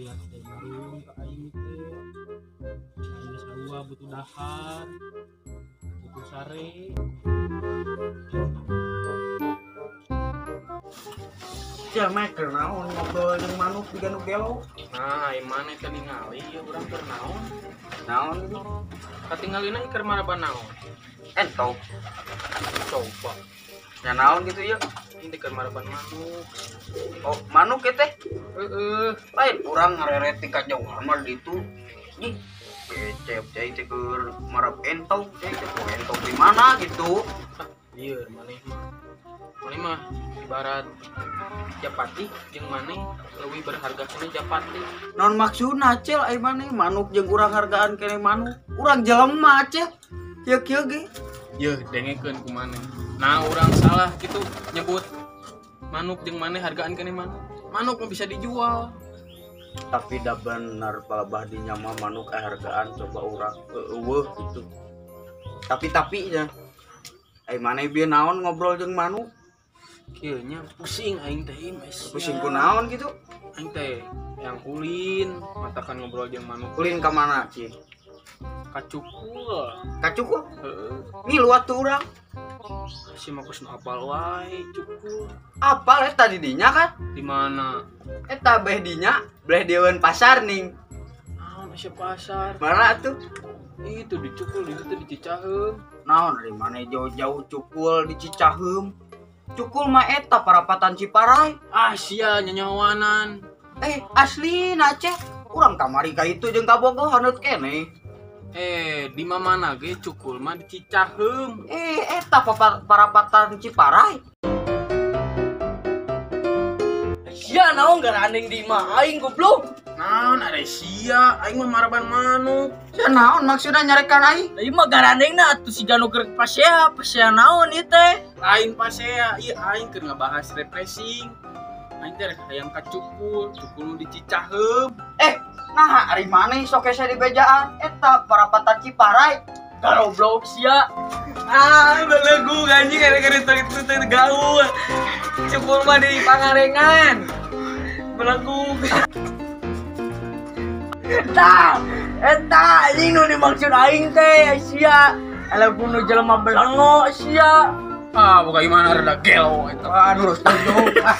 Syariat teh barung ka aing teh. Aing sarua butuh dahar. Butuh sare. Sia mah keur naon ngobrol jeung manuk di nu gelo. Nah, ai maneh teh ningali ieu urang keur naon? Naon gitu? Katingalina ieu keur maraban naon? Entog. Coba. Ya naon gitu ieu? Ini keur maraban manuk. Oh, manuk ieu teh? Heeh. Lain urang ngareret ti kajauhan mah ditu. Ih, kecep cai teh keur marab entog, cai teh entog di mana gitu. Lieur maneh mah. Maneh mah ibarat japati jeung maneh leuwih berharga keneh japati. Naon maksudna cel ai maneh manuk jeung urang hargaan keneh manuk? Urang jelema cel. Kieu-kieu ge. Yeuh, dengekeun ku maneh. Nah, urang salah gitu nyebut manuk jeung maneh hargaan keneh manuk. Manuk mah bisa dijual. Tapi da bener palebah dinya mah manuk hargaan coba urang eueuh gitu. Tapi nya ai maneh bieu naon ngobrol jeung manuk? Kieu nya pusing aing teh mes. Pusing ku naon gitu? Aing teh yang ulin, matakan ngobrol jeung manuk. Ulin ka mana, Ci? Ka Cukul. Ka Cukul? Heeh. Ngilu atuh urang. Si mah geus nu apal wae Cukul. Apal eta di dinya kan? Di mana? Eta beh dinya, bleh dieun pasar ning. Naon asa pasar? Mana atuh? Itu di Cukul, di situ di Cicaheum. Naon dari mana jauh-jauh Cukul di Cicaheum? Cukul mah eta parapatan Ciparai. Ah sia nyanyawanan. Asli na ceh. Urang kamari ka itu jeung ka Bogor haneut keneh. Di mana ge Cukul mah di Cicaheum. Eta parapatan Ciparai. Sia naon garandeng di imah aing goblok. Naon ada sia, aing mah maraban manuk. Sia naon maksudna nyarekan aing? Ieu mah garandengna atuh siga nu keur pasea, pasea naon ieu teh? Lain pasea, ieu aing keur ngabahas refreshing. Aing teh rek hayang ka Cukul, Cukul nu di Cicaheum. Nah ari maneh sok hese di bejaan eta parapatan Ciparai. Goblok sia. Ah, belegu anjing gara-gara itu gaul. Cukul mah di Pangalengan. Belegu. Eta, eta anjing nu dimaksud aing teh sia. Ala kuno jelema belengo sia. Ah, boga imana rada gelo eta. Ah, nurus tuh. Ah.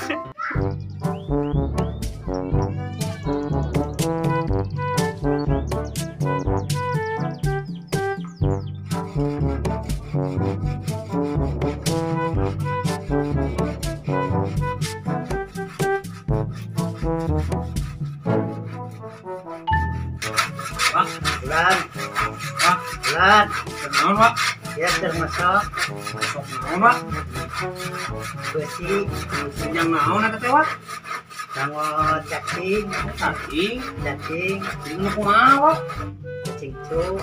Lan. Naon, Pak? Ya termasuk. Masuk naon, Pak? Besi. Yang naon eta teh, Pak? Kanggo cacing. Cacing. Cacing. Cacing kumaha, Pak? Cacing cu.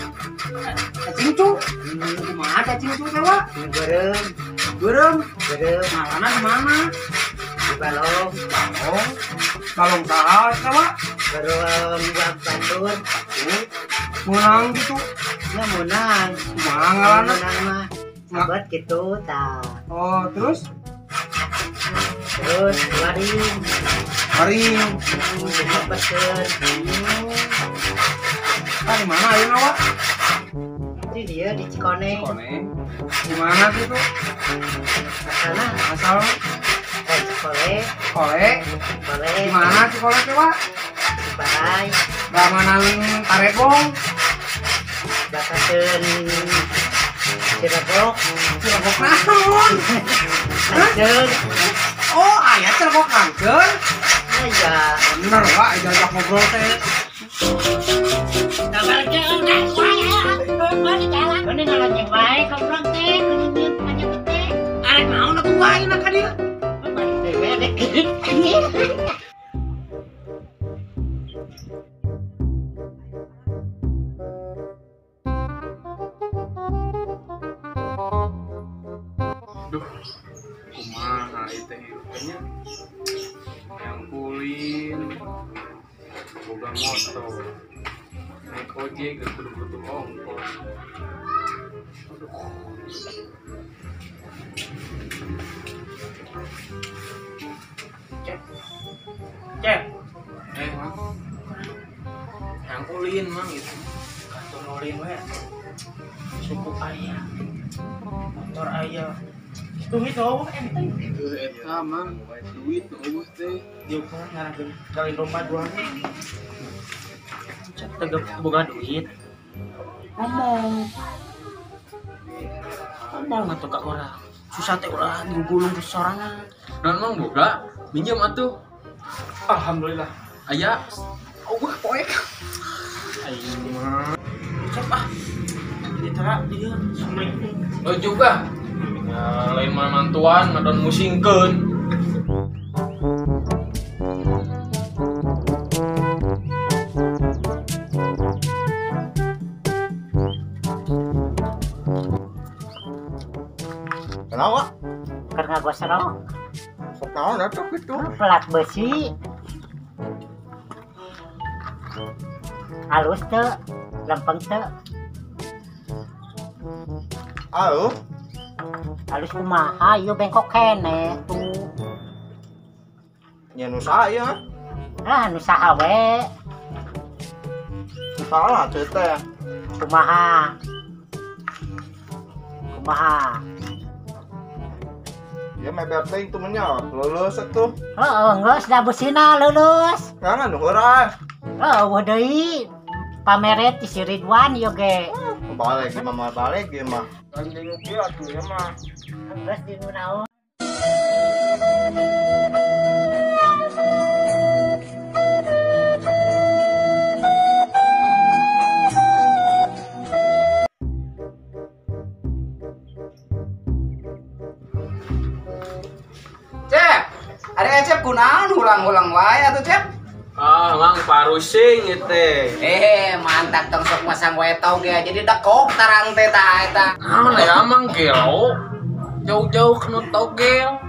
Cacing cu? Kumaha cacing cu teh, Pak? Beureum. Beureum. Beureum. Ngalana di mana? Di balong. Balong. Balong saha teh, Pak? Balong batur. Menang gitu. Ya menang. Kumaha ngalana? Menang mah. Sahabat gitu tah. Oh, terus? Terus waring. Waring. Dilepaskeun. Ah, di mana ayeuna, Pak? Di dia di Cikoneng. Cikoneng. Di mana gitu? Asalna? Asalna? Di Cikole. Cikole. Cikole. Di mana Cikole teh, Pak? Ciparai. Bangunan Tarebong. Bakaseun Cirebok. Cirebok naon? Kanceun. Oh, aya Cirebok kanceun. Aya. Bener, Pak, diajak ngobrol teh. Kabar jeung Mana ngalonjeng wae goblok teh, kudu nyieun panyakit teh. Arek naon atuh wae na ka dieu? Duh, kumaha ieu teh hirupnya? Yang kulin, boga motor, naik ojek geus kudu butuh ongkos. Aduh. Cep. Cep. Hayang ulin mang gitu. Kantor ulin we. Suku aya. Motor aya. Duit eueuh enteng. Eta mang, duit nu eueuh teh. Diukur ngarangkeun kali domba dua. Cek boga duit. Ngomong. Ngomong atuh ka urang. Susah teh ulah digugulung ku sorangan. Naon mang boga? Minjem atuh. Alhamdulillah. Aya. Eueuh poek. Aing mah. Cep ah. Jadi tera ieu Assalamualaikum. Lo juga. Ya, lain mah mantuan ngadon musingkeun. Kenapa? Karena gua serok. Sok naon atuh kitu? Pelat besi. Halus teu, lempeng teu. Halus. Halus kumaha ieu bengkok keneh tuh. Nya nu saha ieu? Ah, nu saha we. Nu salah teh teh. Kumaha? Kumaha? Ya meber teh itu menya lulus atuh. Heeh, geus da besina lulus. Jangan nu heureuh. Heeh, eueuh deui. Pameret ti si Ridwan ieu ge. Balik ieu mah balik ieu mah. Kan jeung kieu atuh ieu mah. Geus di nu naon. Cep, ada Cep kunaon ulang-ulang wae atuh Cep. Ah, mang parusing ieu teh. Mantap tong sok masang wae tau ge jadi dekok tarang teh tah eta. Naon ya mang gelo. Jauh-jauh kena togel.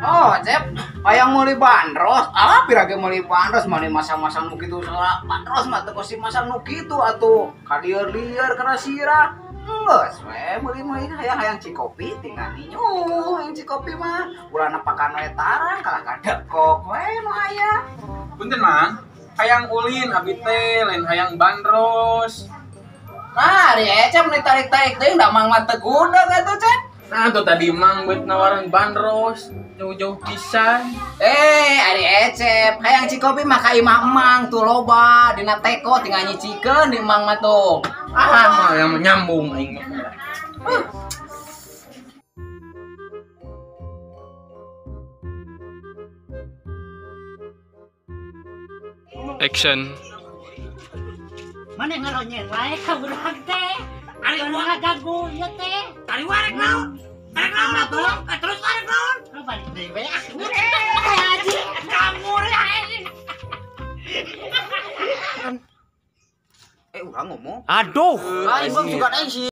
Oh, Cep, hayang meuli bandros. Ah, pira ge meuli bandros meuli masang-masang nu kitu salah. Bandros mah teu kosi masang nu kitu atuh. Kalieur-lieur kana sirah. Geus we meuli-meuli hayang-hayang cikopi tinggal ninyuh hayang cikopi mah. Ulah nepakan we tarang kalah ka dekok we nu aya. Punten mang, hayang ulin abi teh lain hayang bandros. Nah, ari Ecep nih tarik-tarik teuing da mang mah teu gudeg atuh, Cep. Nah, tuh tadi mang buat nawaran bandros jauh-jauh pisan. Ari Ecep, hayang cikopi mah ka imah emang tuh loba dina teko tinggal nyicikeun di emang mah tuh. Ah, mah yang nyambung aing mah. Action. Mana ngalonyen wae ka urang teh. Ari urang ganggu ieu teh. Ari warek naon? Arek naon atuh? Terus arek naon? Lu balik deui we ah. Kamu anjing. Urang ngomong. Aduh. Aing bang suka aing sih.